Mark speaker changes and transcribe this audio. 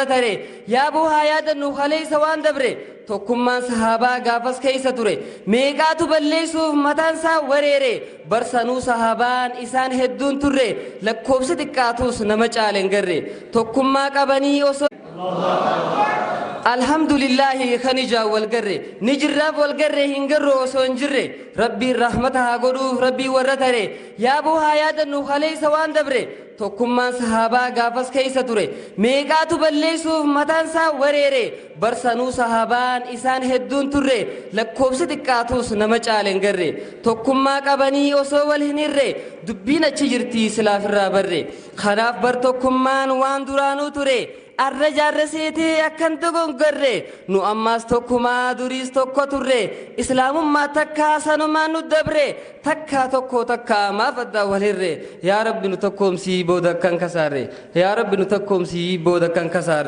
Speaker 1: Tare yaaboo haa yaadannu kaleessa waan dabre. Tokkummaan sahaabaa gaafas keessa ture. Meeqaatu balleessuuf mataan isaa wareere? Barsanuu sahaabaan isaan hedduun turre, lakkoofsi xiqqaatus nama caale hin garre. Tokkummaa qabanii osoo alhamdulillaahi kan ijaan wal garre, ni jirraaf wal garre, hin garru osoo hin jirre. Rabbiin rahmata haa godhuuf rabbii warra tare. Yaaboo haa yaadannu kaleessa waan dabre. Tokkummaan sahaabaa gaafas keessa ture. Meeqaatu balleessuuf mataan isaa wareere? Barsanuu sahaabaan isaan hedduun turre, lakkoofsi xiqqaatus nama caale hin garre. Tokkummaa qabanii osoo wal hin hirre, dubbiin achi jirtii silaafirraa barre. Kanaaf bar tokkummaan waan duraanuu ture. Arra jaarra seetee akkan dogongarre. Nu ammaas tokkumaa, duriis tokko turre. Islaamummaa takkaa sanumaan nu dabre. Takkaa tokko takkaa maaf addaa wal hirre? Yaa Rabbi, nu tokkoomsii, booda akkan kasaarre. Yaa Rabbi, nu tokkoomsii, booda akkan kasaarre.